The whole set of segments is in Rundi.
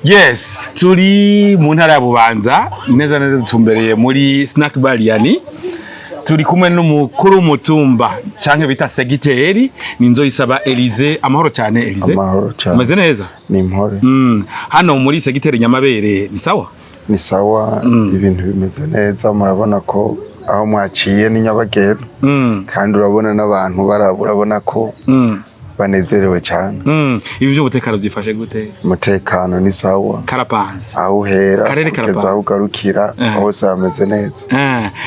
Yes, turi mu ntara ya Bubanza, neza neza dutumbereye muri Snack Bar Yani. Turi kumwe n'umukuru w'umutumba canke bita segiteri, ni Nzoyisaba Elize. Amahoro cyane, Elize. Amahoro cyane. Umeze neza? Ni impore. Hano muri segiteri Nyamabere ni sawa? Ni sawa, ibintu bimeze neza. Murabona ko aho mwaciye ni nyabagendwa, kandi urabona n'abantu baraba, urabona ko banezerewe cyane. Ibi by'umutekano byifashe gute? Umutekano ni sawa. Karapanze. Aho uhera Karere kugeza karapanze. aho ugarukira, hose hameze neza.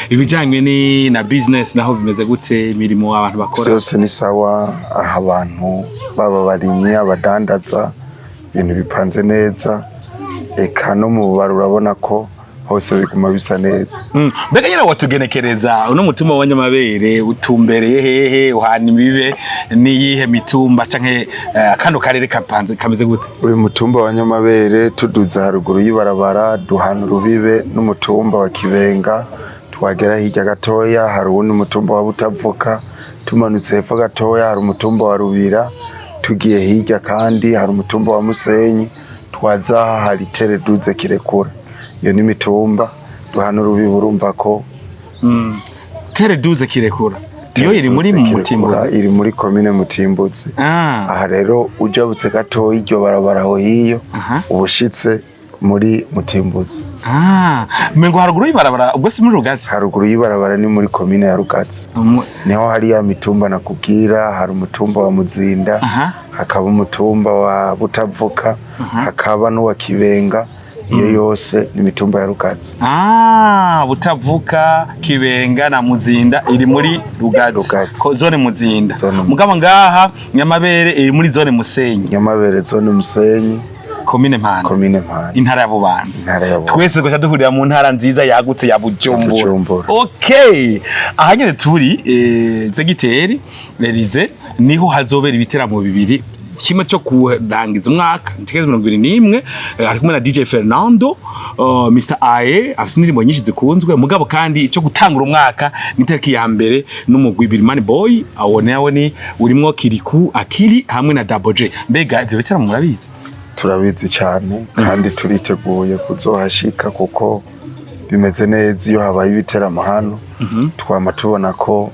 Ibijanye ni na business naho bimeze gute, imirimo abantu bakora? Byose ni sawa. Aho abantu baba barimyi, abadandaza, ibintu bipanze neza. Eka no mu bubari urabona ko hose biguma bisa neza. Mbega nyine watugenekereza uno mutumba wa Nyamabere utumbereye hehe, uhana imibe niyihe mitumba, canke kano karere kapanze kameze gute? Uyu mutumba wa Nyamabere, tuduze haruguru y'ibarabara duhana urubibe n'umutumba wa Kibenga. Twagera hirya gatoya hari uwundi mutumba wa Butavuka. Tumanutse hepfo gatoya hari umutumba wa Rubira. Tugiye hirya kandi hari umutumba wa Musenyi. Twaza aha hari Tereduze Kirekura. Iyo ni imitumba duhana urubibe, urumva ko Terre Douze Kirekura iyo iri muri Douze Kirekura Mutimbuzi? Iri muri komine Mutimbuzi. Aha rero ujabutse gatoya iryo barabara aho hiyo, ubushitse muri Mutimbuzi. Mengo haruguru y'ibarabara ubwo si muri Rugazi? Haruguru y'ibarabara ni muri komine ya Rugazi. Niho hari ya mitumba nakubwira. Hari umutumba wa Muzinda, hakaba umutumba wa Butavuka, hakaba n'uwa Kibenga. Iyo yose ni imitumba ya Rugazi. Butavuka, Kibenga na Muzinda iri muri Rugazi. Rugazi. Ko zone Muzinda. Zone Muzinda. Mugabo ngaha Nyamabere iri muri zone Musenyi. Nyamabere zone Musenyi. Komine Mpanda. Komine Mpanda. Intara ya Bubanza. Intara ya Bubanza. Twese tugaca duhurira mu ntara nziza yagutse ya Bujumbura. Bujumbura. Okay, aha nyene turi, segiteri Elize, niho hazobera ibiteramo bibiri: kimwe cyo kurangiza umwaka itariki 21, ari kumwe na DJ Fernando, Mr Aye afite indirimbo nyinshi zikunzwe. Mugabo kandi icyo gutangura umwaka ni itariki ya 1 n'umugwi Birimani Boy, awo nawe ni urimwo Kiriku Akiri hamwe na Double J. Mbega ivyo biteramo murabizi? Turabizi cyane kandi turiteguye kuzohashika kuko bimeze neza. Iyo habaye ibiteramo hano twama tubona ko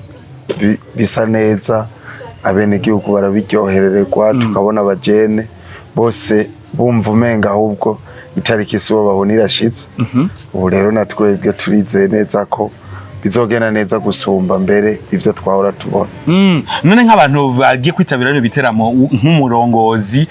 bisa neza, abenegihugu barabiryoherererwa, tukabona abajene bose bumva umenga ahubwo itariki si bo babona irashitse. Ubu rero na twebwe turizeye neza ko bizogenda neza gusumba mbere ivyo twahora tubona. None nk'abantu bagiye kwitabira bino biteramo, nk'umurongozi,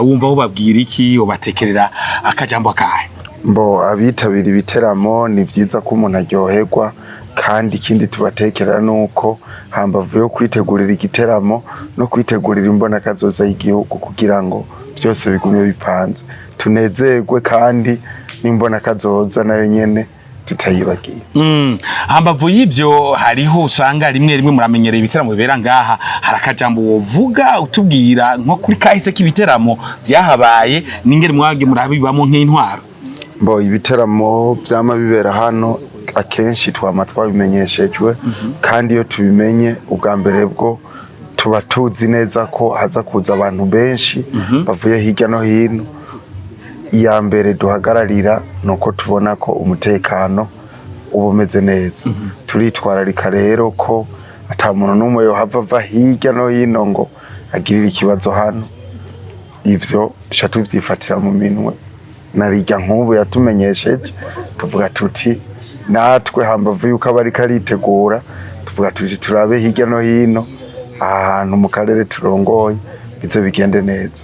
wumva ubabwira iki, ubatekerera akajambo kahe? Mbo abitabira ibiteramo, ni byiza ko umuntu aryoherwa. Kandi ikindi tubatekerera ni uko hambavu yo kwitegurira igiteramo no kwitegurira imbonakazoza y'igihugu, kugira ngo byose bigume bipanze, tunezerwe, kandi n'imbonakazoza nayo nyene tutayibagiye. Hambavu y'ibyo hariho usanga rimwe rimwe muramenyereye ibiteramo bibera ngaha, hari akajambo wovuga utubwira nko kuri kahise k'ibiteramo byahabaye n'ingene mwagiye murabibamo nk'intwaro? Mbo ibiteramo vyama bibera hano akenshi twama twabimenyeshejwe, kandi iyo tubimenye ubwa mbere bwo tuba tuzi neza ko haza kuza abantu benshi bavuye hirya no hino. Iya mbere duhagararira ni uko tubona ko umutekano uba umeze neza. Turitwararika rero ko ata muntu n'umwe yohava ava hirya no hino ngo agirire ikibazo hano. Ivyo duca tuvyifatira mu minwe. Narirya nk'ubu yatumenyesheje, tuvuga tuti natwe hambavu yuko aba ariko aritegura, tuvuga tuti turabe hirya no hino aha hantu mu karere turongoye bize bigende neza.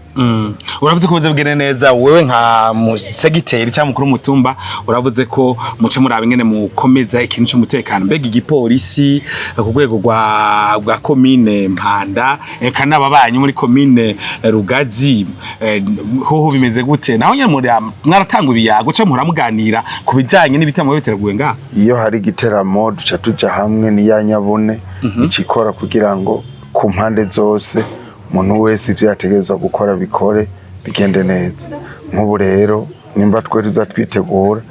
Uravuze ko bize bigende neza. Wewe nka musegiteri cyangwa mukuru w'umutumba, uravuze ko muce muraba ingene mukomeza ikintu cy'umutekano. Mbega igipolisi ku rwego rwa komine Mpanda, eka n'ababanyi muri komine Rugazi, hoho bimeze gute? Naho nyene mwaratanga ibiyago cyangwa muramuganira ku bijanye n'ibiteramo biteguye ngaha? Iyo hari igiteramo duca tuja hamwe ni ya nyabune ikikora kugira ngo ku mpande zose umuntu wese ivyo yategerezwa gukora bikore bigende neza. Nk'ubu rero nimba twe tuza twitegura,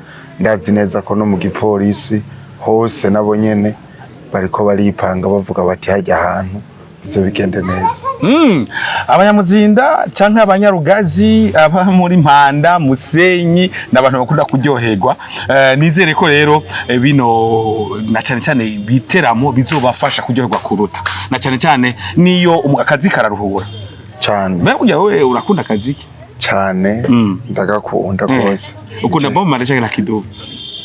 ndazi neza ko no mu gipolisi hose nabo nyene bariko baripanga, bavuga bati hajya ahantu Bize bigende neza. Abanyamuzinda canke abanyarugazi, aba muri Mpanda, Musenyi, n'abantu bakunda kuryoherwa. Nizere ko rero bino na cyane cyane biteramo bizobafasha kuryoherwa kuruta, na cyane cyane niyo akazi kararuhura. Cane. Mbega burya wewe urakunda akazi ke? Cane, ndagakunda rwose. Ukunda Bob Marley canke Lucky Dube?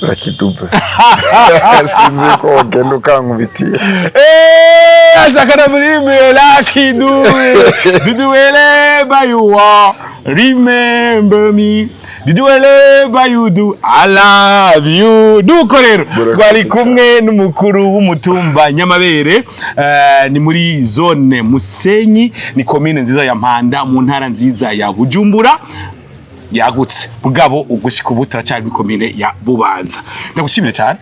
Lucky Dube. Sinzi ko wogenda ukankubitiye. Eh, ashaka na murimi Lucky Dube. Did you ever you are remember me? Did you ever you do I love you? Nuko rero twari kumwe n'umukuru w'umutumba Nyamabere, ni muri zone Musenyi, ni komine nziza ya Mpanda, mu ntara nziza ya Bujumbura yagutse, bugabo ugushika ubu turacyari muri komine ya Bubanza. Ndagushimire cyane,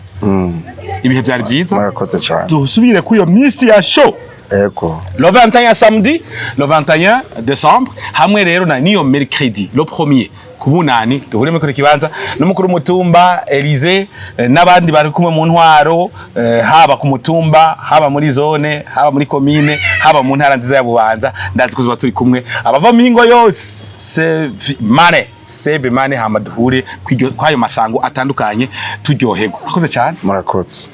ibihe byari byiza. Murakoze cane. Dusubire kuri iyo minsi ya show. Ego. Le 21 samedi, le 21 décembre, hamwe rero na niyo mercredi le premier kubunani, duhure muri kino kibanza n'umukuru w'umutumba Elise, n'abandi bari kumwe mu ntwaro, haba ku mutumba, haba muri zone, haba muri komine, haba mu ntara nziza ya Bubanza. Ndazi ko tuzoba turi kumwe, abava mu mihingo yose. Save money, save money, hama duhure kwayo masango atandukanye, turyoherwa. Murakoze cyane. Murakoze.